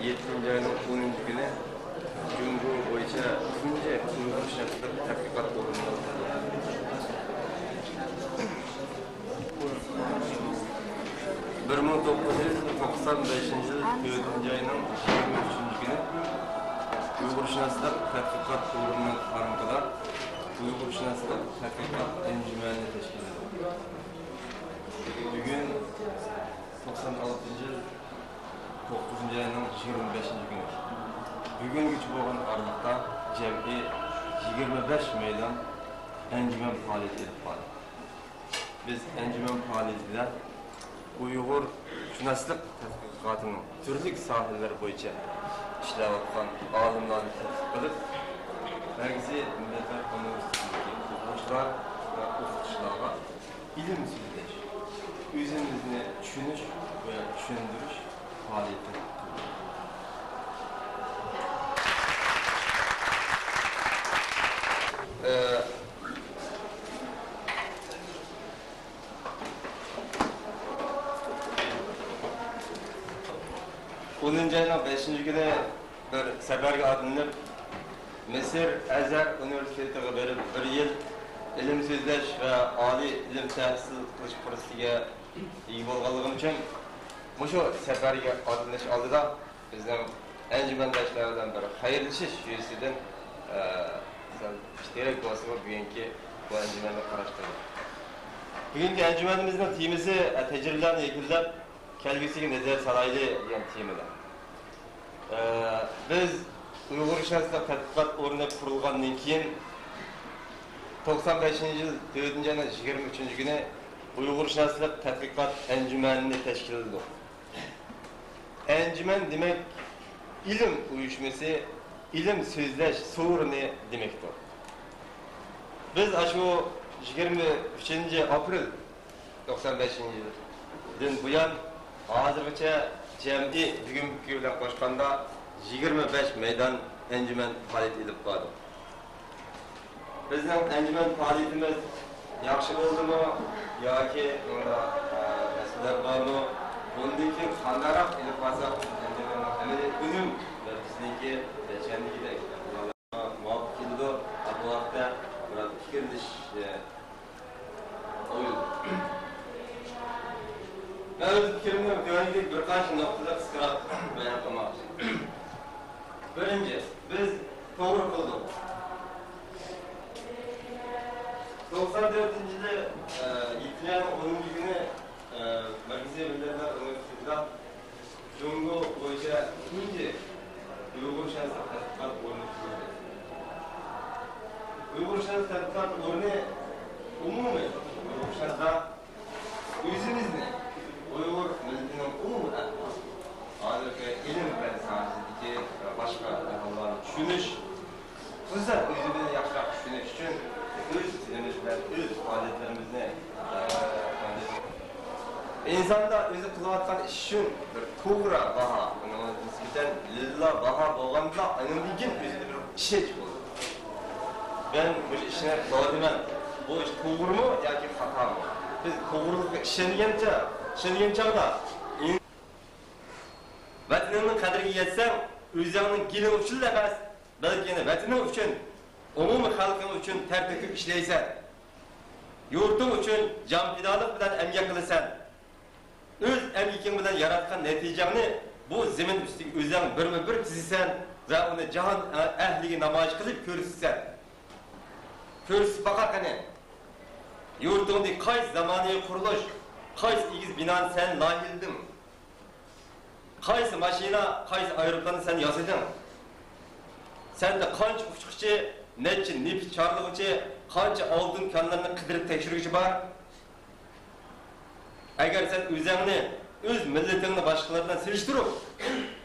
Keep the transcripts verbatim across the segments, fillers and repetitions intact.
يەتتىنچى ئاينىڭ ئونىنچى كۈنى جۇڭگو بويىچە تۇنجى ئۇيغۇرشۇناسلىق تەتقىقات ئورنىنى. بىر مىڭ توققۇز يۈز توقسان بەشىنچى يىل تۆتىنچى ئاينىڭ يىگىرمە ئۈچىنچى كۈنى ئۇيغۇرشۇناسلىق تەتقىقات ئورنىنىڭ تارمىقىدا ئۇيغۇرشۇناسلىق تەتقىقات ئەنجۈمەنىنى تەشكىللىدۇق. بۈگۈن توقسان ئالتىنچى يىل توققۇزىنچى ئاينىڭ يىگىرمە بەشىنچى كۈنى. بۈگۈنگىچە بولغان ئارىلىقتا جەمئىي يىگىرمە بەش مەيدان ئەنجۈمەن پائالىيىتى ئېلىپ باردۇق. بىز ئەنجۈمەن پائالىيىتىدە ئۇيغۇرشۇناسلىق تەتقىقاتىنىڭ تۈرلۈك ساھەلەر بويىچە ئىشلەۋاتقان ئالىملارنى تەكلىپ قىلىپ، بەزى مىللەتلەر ئۇنىۋېرسىتېتىدىكى ئوقۇغۇچىلار ۋە ئوقۇتقۇچىلارغا ئىلىم سۆزلەش، ئۆزىمىزنى چۈشىنىش ۋە چۈشەندۈرۈش پائالىيىتى. ئە، ئونىنچى ئاينىڭ بەشىنچى كۈنى بىر سەپەرگە ئاتلىنىپ، مىسىر ئەزھەر ئۇنىۋېرسىتېتىغا بېرىپ، بىر يىل ئىلىم سۆزلەش ۋە ئالىي ئىلىم تەھسىل قىلىش پۇرسىتىگە ئىگە بولغانلىقىم ئۈچۈن، مۇشۇ سەپەرگە ئاتلىنىش ئالدىدا بىزنىڭ ئەنجۈمەنداشلار بىلەن بىر خەيرلىشىش يۈزىسىدىن، ئە، سەل ئىچكىرىلەپ بولسىمۇ، بۈگۈنكى بۇ ئەنجۈمەننى قاراشتۇردۇق. بۈگۈنكى ئەنجۈمەنىمىزنىڭ تېمىسى، ئە، تەجرىبىلەرنى يەكۈنلەپ، كەلگۈسىگە نەزەر سالايلى دېگەن تېمىدا. ئە، بىز ئۇيغۇرشۇناسلىق تەتقىقات ئورنى قۇرۇلغاندىن كېيىن، توقسان بەشىنچى يىل تۆتىنچى ئاينىڭ يىگىرمە ئۈچىنچى كۈنى ئۇيغۇرشۇناسلىق تەتقىقات ئەنجۈمەنىنى تەشكىللىدۇق. ئەنجۈمەن دېمەك، ئىلىم ئۇيۇشمىسى، ئىلىم سۆزلەش سورۇنى دېمەكتۇر. بىز ئاشۇ يىگىرمە ئۈچىنچى ئاپرېل توقسان بەشىنچى يىلدىن بۇيان، ھازىرغىچە جەمئىي بۈگۈنكى بىلەن قوشقاندا يىگىرمە بەش مەيدان ئەنجۈمەن پائالىيىتى ئېلىپ باردۇق. بىزنىڭ ئەنجۈمەن پائالىيىتىمىز ياخشى بولدىمۇ ياكى بۇندا، ئە، مەسىلىلەر بارمۇ؟ بۇندىن كېيىن قانداقراق ئېلىپ بارساق، ئەنجۈمەننىڭ ئەمەلىي ئۈنۈم ۋە بىزنىڭكى چەندىكىدەك مۇۋاپىق كېلىدۇ؟ بۇ ھەقتە بىراز پىكىرلىشىش، ئە، ئويۇن. مەن ئۆز پىكرىمنى تۆۋەندىكىدەك بىر قانچە نۇقتىدا قىسقىراق بايان قىلماقچى. بىرىنچى، بىز توغرا قىلدۇق. توقسان تۆتىنچى يىلى، ئە، يەتتىنچى ئاينىڭ ئونىنچى كۈنى، ئە، مەركىزىي مىللەتلەر ئۇنىۋېرسىتېتىدا جۇڭگو بويىچە تۇنجى ئۇيغۇرشۇناسلىق تەتقىقات ئورنى قۇرۇلدى. ئۇيغۇرشۇناسلىق تەتقىقات ئورنى ئومۇمىي ئۇيغۇرشۇناسلار ئۆزىمىزنى، ئۇيغۇر مىللىتىنىڭ ئومۇمىي ئەھۋالى، ھازىرقى ئىلىم پەن ساھەسىدىكى ۋە باشقا ئەھۋاللارنى چۈشىنىش، خۇسۇسەن ئۆزىمىزنى ياخشىراق چۈشىنىش ئۈچۈن ئۆز تىلىمىز بىلەن ئۆز پائالىيەتلىرىمىزنى، ئە، ئىنساندا ئۆزى قىلىۋاتقان ئىش ئۈچۈن بىر توغرا باھا، ئۇنىڭغا نىسبەتەن لىللا باھا بولغاندىلا، ئاندىن كېيىن ئۆزىدە بىر ئىشەنچ بولىدۇ. مەن مۇشۇ ئىشنى قىلىۋاتىمەن، بۇ ئىش توغرىمۇ ياكى خاتامۇ؟ بىز توغرىلىققا ئىشەنگەنچە، ئىشەنگەن چاغدا، ۋەتىنىڭنىڭ قەدرىگە يەتسەڭ، ئۆزۈڭنىڭ گېلىڭ ئۈچۈنلا ئەمەس، بەلكى يەنە ۋەتىنىڭ ئۈچۈن، ئومۇمىي خەلقىڭ ئۈچۈن تەر تۆكۈپ ئىشلەيسەن. يۇرتۇڭ ئۈچۈن جان پىدالىق بىلەن ئەمگەك قىلىسەن. ئۆز ئەمگىكىڭ بىلەن ياراتقان نەتىجەڭنى بۇ زېمىن ئۈستىگە ئۆزۈڭ بىرمۇ بىر تىزىسەن ۋە ئۇنى جاھان ئەھلىگە نامايىش قىلىپ كۆرسىتىسەن. كۆرسىتىپ باقە قېنى، يۇرتۇڭدىكى قايسى زامانىۋى قۇرۇلۇش، قايسى ئېگىز بىنانى سەن لايىھىلىدىڭ؟ قايسى ماشىنا، قايسى ئايروپىلاننى سەن ياسىدىڭ؟ سەندە قانچە ئۇچقۇچى، نەچچە نېفىت چارلىغۇچى، قانچە ئالتۇن كانلىرىنى قىدىرىپ تەكشۈرگۈچى بار؟ ئەگەر سەن ئۆزۈڭنى، ئۆز مىللىتىڭنى باشقىلار بىلەن سېلىشتۇرۇپ،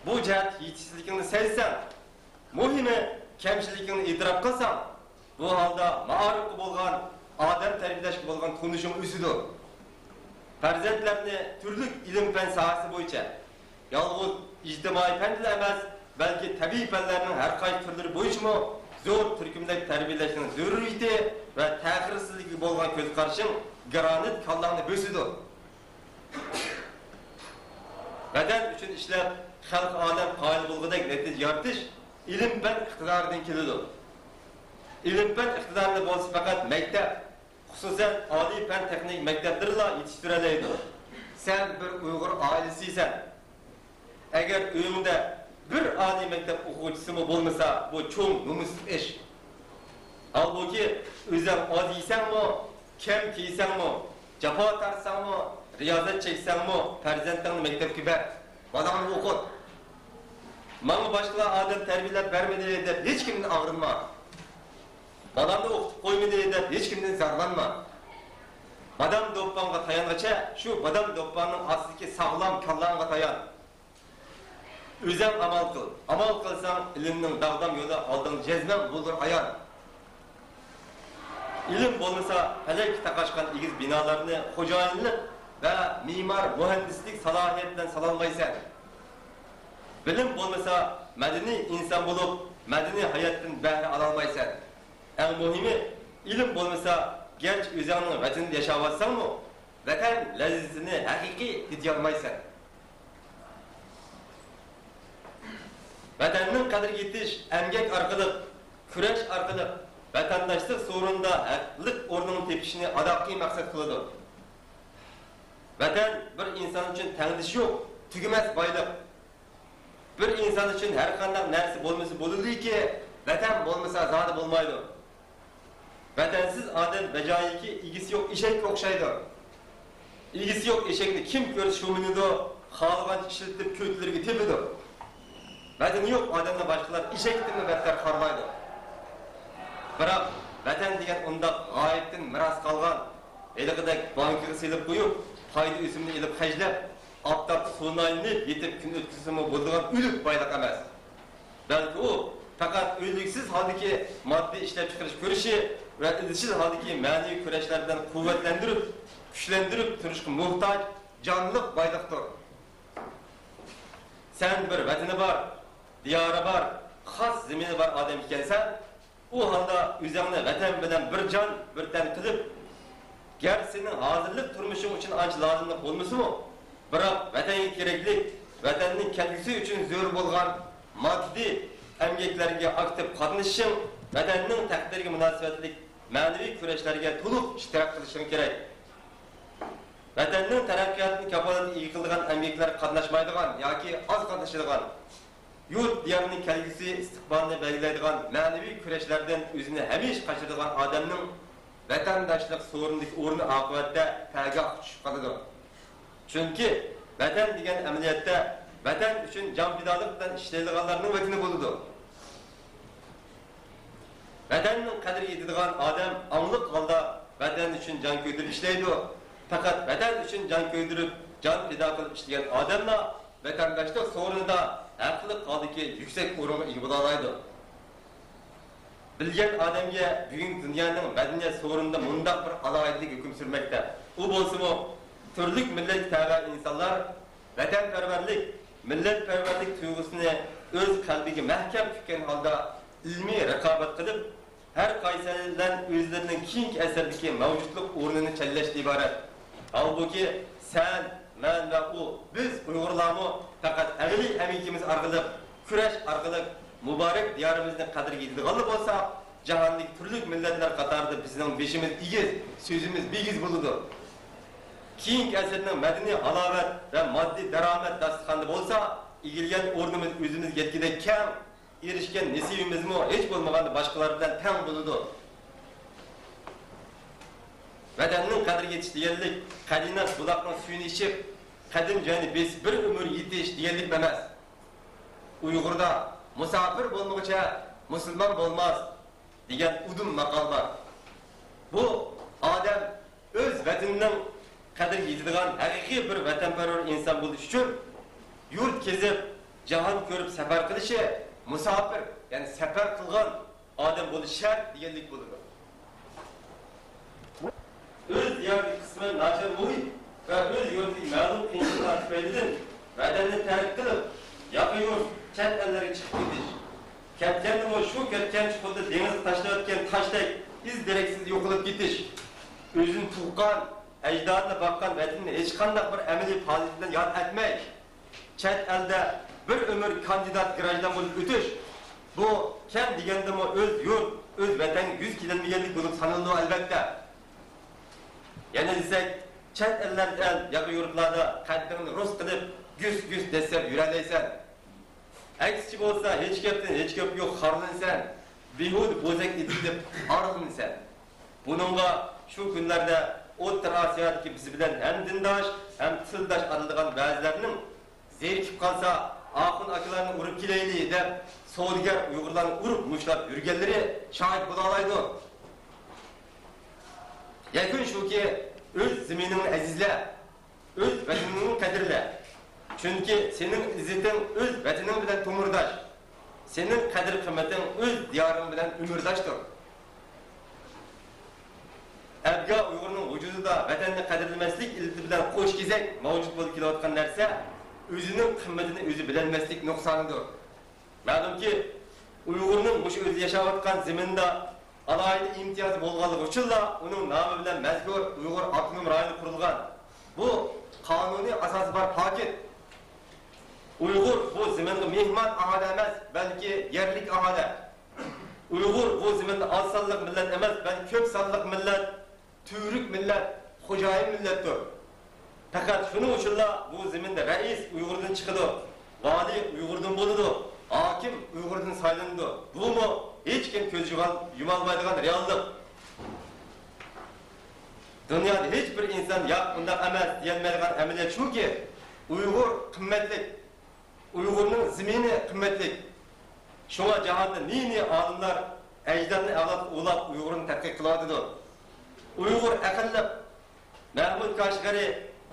بۇ جەھەتتە يېتىشسىزلىكىڭنى سەزسەڭ، مۇھىمى، كەمچىلىكىڭنى ئېتىراپ قىلساڭ، بۇ ھالدا مائارىپقا بولغان، ئادەم تەربىيەلەشكە بولغان تونۇشۇڭ ئۆسىدۇ. پەرزەنتلەرنى تۈرلۈك ئىلىم-پەن ساھەسى بويىچە، يالغۇز ئىجتىمائىي پەندىلا ئەمەس، بەلكى تەبىئىي پەنلەرنىڭ ھەر قايسى تۈرلىرى بويىچىمۇ زور تۈركۈمدە تەربىيەلەشنىڭ زۆرۈرىيىتى ۋە تەخىرسىزلىكىگە بولغان كۆز قارىشىڭ گرانىت كاللاڭنى بۆسىدۇ. ۋەتەن ئۈچۈن ئىشلەپ، خەلق ئالەم قايىل بولغۇدەك نەتىجە يارىتىش ئىلىم-پەن ئىقتىدارىدىن كېلىدۇ. ئىلىم-پەن ئىقتىدارىنى بولسا پەقەت مەكتەپ، خۇسۇسەن ئالىي پەن-تېخنىكا مەكتەپلىرىلا يېتىشتۈرەلەيدۇ. سەن بىر ئۇيغۇر ئائىلىسىسەن. ئەگەر ئۆيۈڭدە بىر ئالىي مەكتەپ ئوقۇغۇچىسىمۇ بولمىسا، بۇ چوڭ نومۇسلۇق ئىش. ھالبۇكى، ئۆزۈڭ ئاز يېسەڭمۇ، كەم كىيسەڭمۇ، جاپا تارتساڭمۇ، رىيازەت چەكسەڭمۇ، پەرزەنتىڭنى مەكتەپكە بەر، بالاڭنى ئوقۇت. ماڭا باشقىلار ئادەم تەربىيەلەپ بەرمىدى دەپ ھېچكىمدىن ئاغرىنما. بالامنى ئوقۇتۇپ قويمىدى دەپ ھېچكىمدىن زارلانما. بادام دوپپاڭغا تايانغىچە، شۇ بادام دوپپاڭنىڭ ئاستىدىكى ساغلام كاللاڭغا تايان. ئۆزۈڭ ئامال قىل. ئامال قىلساڭ، ئىلىمنىڭ داغدام يولى ئالدىڭدا جەزمەن بولۇر ئايان. ئىلىم بولمىسا، پەلەككە تاقاشقان ئېگىز بىنالارنى خوجايىنلىق ۋە مېمار، مۇھەندىسلىك سالاھىيەت بىلەن سالالمايسەن. بىلىم بولمىسا، مەدەنىي ئىنسان بولۇپ، مەدەنىي ھاياتتىن بەھرە ئالالمايسەن. ئەڭ مۇھىمى، ئىلىم بولمىسا، گەرچە ئۆزۈڭنىڭ ۋەتىنىدە ياشاۋاتساڭمۇ، ۋەتەن لەززىتىنى ھەقىقىي تېتىيالمايسەن. ۋەتەننىڭ قەدرىگە يېتىش ئەمگەك ئارقىلىق، كۈرەش ئارقىلىق ۋەتەنداشلىق سورۇنىدا ھەقلىق ئورنىڭنى تېپىشنى ئاداققى مەقسەت قىلىدۇ. ۋەتەن بىر ئىنسان ئۈچۈن تەڭدىشى يوق، تۈگىمەس بايلىق. بىر ئىنسان ئۈچۈن ھەرقانداق نەرسە بولمىسا بولىدۇكى، ۋەتەن بولمىسا زادى بولمايدۇ. ۋەتەنسىز ئادەم بەجايىكى ئىگىسى يوق ئېشەككە ئوخشايدۇ. ئىگىسى يوق ئېشەكنى كىم كۆرسە شۇ مىنىدۇ، خالىغانچە ئىشلىتىپ كۆتلىرىگە تېپىدۇ. ۋەتىنى يوق ئادەمنى باشقىلار ئېشەكتىنمۇ بەتتەر خارلايدۇ. بىراق، ۋەتەن دېگەن ئۇنداق غايىبتىن مىراس قالغان، ھېلىقىدەك بانكىغا سېلىپ قويۇپ، پايدا ئۆسۈمىنى ئېلىپ خەجلەپ، ئاپتاپتا سۇنايلىنىپ يېتىپ كۈن ئۆتكۈزسىمۇ بولىدىغان ئۆلۈك بايلىق ئەمەس. بەلكى ئۇ پەقەت ئۈزلۈكسىز ھالدىكى ماددىي ئىشلەپچىقىرىش كۈرىشى ۋە ئۈزلۈكسىز ھالدىكى مەنىۋى كۈرەشلەر بىلەن قۇۋۋەتلەندۈرۈپ، كۈچلەندۈرۈپ تۇرۇشقا موھتاج جانلىق بايلىقتۇر. سەن بىر ۋەتىنى بار، دىيارى بار، خاس زېمىنى بار ئادەم ئىكەنسەن، ئۇ ھالدا ئۆزۈڭنى ۋەتەن بىلەن بىر جان، بىر تەن قىلىپ، گەرچە سېنىڭ ھازىرلىق تۇرمۇشۇڭ ئۈچۈن ئانچە لازىملىق بولمىسىمۇ، بىراق ۋەتەنگە كېرەكلىك، ۋەتەننىڭ كەلگۈسى ئۈچۈن زۆرۈر بولغان ماددىي ئەمگەكلەرگە ئاكتىپ قاتنىشىشىڭ، ۋەتەننىڭ تەقدىرىگە مۇناسىۋەتلىك مەنىۋى كۈرەشلەرگە تولۇق ئىشتىراك قىلىشىڭ كېرەك. ۋەتەننىڭ تەرەققىياتىنى كاپالەتكە ئىگە قىلىدىغان ئەمگەكلەرگە قاتناشمايدىغان ياكى ئاز قاتنىشىدىغان، يۇرت دىيارنىڭ كەلگۈسى ئىستىقبالىنى بەلگىلەيدىغان مەنىۋى كۈرەشلەردىن ئۆزىنى ھەمىشە قاچۇرىدىغان ئادەمنىڭ ۋەتەنداشلىق سورۇنىدىكى ئورنى ئاقىۋەتتە پەگاھقا چۈشۈپ قالىدۇ. چۈنكى ۋەتەن دېگەن ئەمەلىيەتتە ۋەتەن ئۈچۈن جان پىدالىق بىلەن ئىشلەيدىغانلارنىڭ ۋەتىنى بولىدۇ. ۋەتەننىڭ قەدرىگە يېتىدىغان ئادەم ئاڭلىق ھالدا ۋەتەن ئۈچۈن جان كۆيدۈرۈپ ئىشلەيدۇ. پەقەت ۋەتەن ئۈچۈن جان كۆيدۈرۈپ، جان پىدا قىلىپ ئىشلىگەن ئادەملا ۋەتەنداشلىق سورۇنىدا ھەقلىق ھالدىكى يۈكسەك ئورۇنغا ئىگە بولالايدۇ. بىلگەن ئادەمگە بۈگۈنكى دۇنيانىڭ مەدەنىيەت سورۇنىدا مۇنداق بىر ئالاھىدىلىك ھۆكۈم سۈرمەكتە. ئۇ بولسىمۇ، تۈرلۈك مىللەتكە تەۋە ئىنسانلار ۋەتەنپەرۋەرلىك، مىللەتپەرۋەرلىك تۇيغۇسىنى ئۆز قەلبىگە مەھكەم پۈككەن ھالدا ئىلمىي رىقابەت قىلىپ، ھەر قايسى بىلەن ئۆزلىرىنىڭ كېيىنكى ئەسىردىكى مەۋجۇتلۇق ئورنىنى چەنلەشتىن ئىبارەت. ھالبۇكى، سەن، مەن ۋە ئۇ، بىز ئۇيغۇرلارمۇ پەقەت ئەمەلىي ئەمگىكىمىز ئارقىلىق، كۈرەش ئارقىلىق مۇبارەك دىيارىمىزنى قەدرىگە يېتىدىغانلا بولساق، جاھاندىكى تۈرلۈك مىللەتلەر قاتارىدا بىزنىڭ بېشىمىز ئېگىز، سۆزىمىز بىگىز بولىدۇ. كېيىنكى ئەسىرنىڭ مەدەنىي ھالاۋەت ۋە ماددىي دارامەت داستىخانىدا بولسا، ئىگىلىگەن ئورنىمىز ئۆزىمىزگە يەتكۈدەك كەڭ، ئېرىشكەن نېسىۋىمىزمۇ ھېچ بولمىغاندا باشقىلار بىلەن تەڭ بولىدۇ. ۋەتەننىڭ قەدرىگە يېتىش دېگەنلىك، قەدىناس بۇلاقنىڭ سۈيىنى ئىچىپ، قەدىم جاينى بېسىپ بىر ئۆمۈر يېتىش دېگەنلىكمۇ ئەمەس. ئۇيغۇردا مۇساپىر بولمىغۇچە مۇسۇلمان بولماس دېگەن ئۇدۇم ماقال بار. بۇ ئادەم ئۆز ۋەتىنىنىڭ قەدرىگە يېتىدىغان ھەقىقىي بىر ۋەتەنپەرۋەر ئىنسان بولۇش ئۈچۈن يۇرت كېزىپ، جاھان كۆرۈپ سەپەر قىلىشى، مۇساپىر، يەنى سەپەر قىلغان ئادەم بولۇش شەرت دېگەنلىك بولىدۇ. ئۆز دىيارىدىكى قىسمەن ناچار مۇھىت ۋە ئۆز يۇرتىدىكى مەلۇم قىيىنچىلىقلار تۈپەيلىدىن ۋەتەننى تەرك قىلىپ، ياقا يۇرت، چەت ئەللەرگە چىقىپ كېتىش. كەتكەندىمۇ شۇ كەتكەن چوققىدا دېڭىزغا تاشلاۋەتكەن تاشتەك ئىز دېرەكسىز يوقىلىپ كېتىش. ئۆزىنى تۇغقان، ئەجدادىنى باققان ۋەتىنىنى ھېچقانداق بىر ئەمەلىي پائالىيەت بىلەن ياد ئەتمەي، چەت ئەلدە بىر ئۆمۈر كاندىدات گراژدان بولۇپ ئۆتۈش، بۇ كەم دېگەندىمۇ ئۆز يۇرت، ئۆز ۋەتەنگە يۈز كېلەلمىگەنلىك بولۇپ سانىلىدۇ، ئەلۋەتتە. يەنە دېسەك، چەت ئەللەردە، ياقا يۇرتلاردا قەددىڭنى رۇس قىلىپ، گۈس-گۈس دەسسەپ يۈرەلەيسەن. ئەكسىچە بولسا، ھېچ گەپتىن ھېچ گەپ يوق، خارلىنىسەن، بىھۇدە بوزەك ئېتىلىپ ئارىلىنىسەن. بۇنىڭغا شۇ كۈنلەردە ئوتتۇرا ئاسىيادىكى بىز بىلەن ھەم دىنداش، ھەم تىلداش ئاتىلىدىغان بەزىلەرنىڭ زېرىكىپ قالسا، ئاخۇن ئاكىلارنى ئۇرۇپ كېلەيلى دەپ، سودىگەر ئۇيغۇرلارنى ئۇرۇپ مۇشتلاپ يۈرگەنلىرى شاھىت بولالايدۇ. يەكۈن شۇكى، ئۆز زېمىنىڭنى ئەزىزلە، ئۆز ۋەتىنىڭنى قەدىرلە. چۈنكى سېنىڭ ئىززىتىڭ ئۆز ۋەتىنىڭ بىلەن تومۇرداش. سېنىڭ قەدىر-قىممىتىڭ ئۆز دىيارىڭ بىلەن ئۆمۈرداشتۇر. ئەبگا ئۇيغۇرنىڭ ۋۇجۇدىدا ۋەتەننى قەدىرلىمەسلىك ئىللىتى بىلەن قوش كېزەك مەۋجۇت بولۇپ كېلىۋاتقان نەرسە، ئۆزىنىڭ قىممىتىنى ئۆزى بىلەلمەسلىك نۇقسانىدۇر. مەلۇمكى، ئۇيغۇرنىڭ مۇشۇ ئۆزى ياشاۋاتقان زېمىنىدا ئالاھىدە ئىمتىيازى بولغانلىقى ئۈچۈنلا ئۇنىڭ نامى بىلەن مەزكۇر ئۇيغۇر ئاپتونوم رايونى قۇرۇلغان. بۇ قانۇنىي ئاساسى بار پاكىت. ئۇيغۇر بۇ زېمىنغا مېھمان ئاھالە ئەمەس، بەلكى يەرلىك ئاھالە. ئۇيغۇر بۇ زېمىندا ئاز سانلىق مىللەت ئەمەس، بەلكى كۆپ سانلىق مىللەت، تۈۋرۈك مىللەت، خوجايىن مىللەتتۇر. پەقەت شۇنىڭ ئۈچۈنلا بۇ زېمىندا رەئىس ئۇيغۇردىن چىقىدۇ، ۋالىي ئۇيغۇردىن بولىدۇ، ھاكىم ئۇيغۇردىن سايلىنىدۇ. بۇمۇ ھېچكىم كۆز يۇغان-، يۇمالمايدىغان رېئاللىق. دۇنيادا ھېچ بىر ئىنسان «ياق، ئۇنداق ئەمەس» دېيەلمەيدىغان ئەمەلىيەت شۇكى، ئۇيغۇر قىممەتلىك، ئۇيغۇرنىڭ زېمىنى قىممەتلىك. شۇڭا جاھاندا نى-نى ئالىملار ئەجدادنى ئەۋلادقا ئۇلاپ ئۇيغۇرنى تەتقىق قىلىۋاتىدۇ. ئۇيغۇر ئەقىللىق. مەھمۇد كاشغەرى،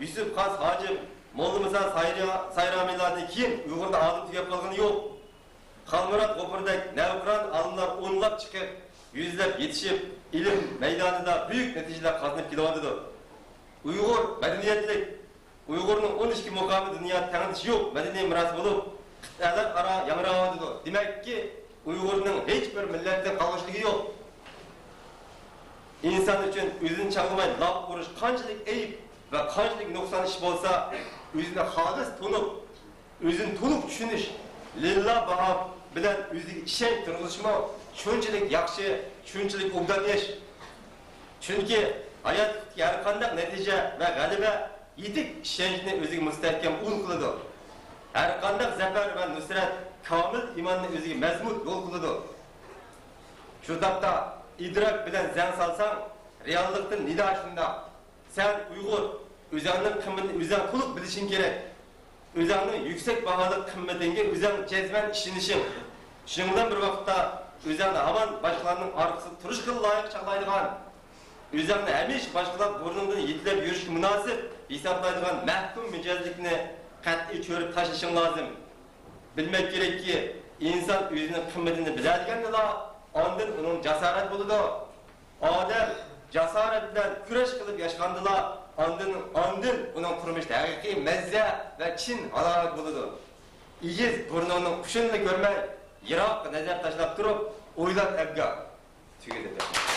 يۈسۈپ خاس ھاجىم، موللىمۇسا سايرا-، سايرامىلاردىن كېيىن ئۇيغۇردا ئالىم تۈگەپ قالغىنى يوق. خالمۇرات غوپۇردەك نەۋقىران ئالىملار ئونلاپ چىقىپ، يۈزلەپ يېتىشىپ، ئىلىم مەيدانىدا بۈيۈك نەتىجىلەر قازىنىپ كېلىۋاتىدۇ. ئۇيغۇر مەدەنىيەتلىك، ئۇيغۇرنىڭ ئون ئىككى مۇقامى دۇنيادا تەڭدىشى يوق مەدەنىي مىراس بولۇپ، قىتئەلەر ئارا ياڭراۋاتىدۇ. دېمەككى، ئۇيغۇرنىڭ ھېچ بىر مىللەتتىن قالغۇچىلىكى يوق. ئىنسان ئۈچۈن ئۆزىنى چاغلىماي لاپ ئۇرۇش قانچىلىك ئەيىب ۋە قانچىلىك نۇقسان ئىش بولسا، ئۆزىنى خالىس تونۇپ، ئۆزىنى تولۇق چۈشىنىش، لىللا باھا بىلەن ئۆزىگە ئىشەنچ تۇرغۇزۇشمۇ شۇنچىلىك ياخشى، شۇنچىلىك ئوبدان ئىش. چۈنكى ھاياتلىقتىكى ھەرقانداق نەتىجە ۋە غەلىبە يېتىك ئىشەنچنى ئۆزىگە مۇستەھكەم ئۇل قىلىدۇ. ھەرقانداق زەپەر ۋە نۇسرەت كامىل ئىماننى ئۆزىگە مەزمۇت يول قىلىدۇ. شۇنداقتا ئىدراك بىلەن زەڭ سالساڭ، رېئاللىقتىن نىدا شۇنداق. سەن ئۇيغۇر، ئۆزۈڭنىڭ قىممىتىنى ئۆزۈڭ تولۇق بىلىشىڭ كېرەك. ئۆزۈڭنىڭ يۈكسەك باھالىق قىممىتىڭگە ئۆزۈڭ جەزمەن ئىشىنىشىڭ. شۇنىڭ بىلەن بىر ۋاقىتتا ئۆزۈڭنى ھامان باشقىلارنىڭ ئارقىسىدا تۇرۇشقا لايىق چاغلايدىغان، ئۆزۈڭنى ھەمىشە باشقىلار بۇرنىدىن يېتىلەپ يۈرۈشكە مۇناسىپ ھېسابلايدىغان مەھكۇم مىجەزلىكنى قەتئىي چۆرۈپ تاشلىشىڭ لازىم. بىلمەك كېرەككى، ئىنسان ئۆزىنىڭ قىممىتىنى بىلەلىگەندىلا، ئاندىن ئۇنىڭ جاسارەت بولىدۇ. ئادەم جاسارەت بىلەن كۈرەش قىلىپ ياشىغاندىلا، ئاندىن، ئاندىن ئۇنىڭ تۇرمۇشىدا ھەقىقىي مەززە ۋە چىن ھالاۋەت بولىدۇ. ئېگىز بۇرنۇڭنىڭ قۇشىنىلا كۆرمەي، يىراققا نەزەر تاشلاپ تۇرۇپ ئويلان ئەبگا. تۈگىدى.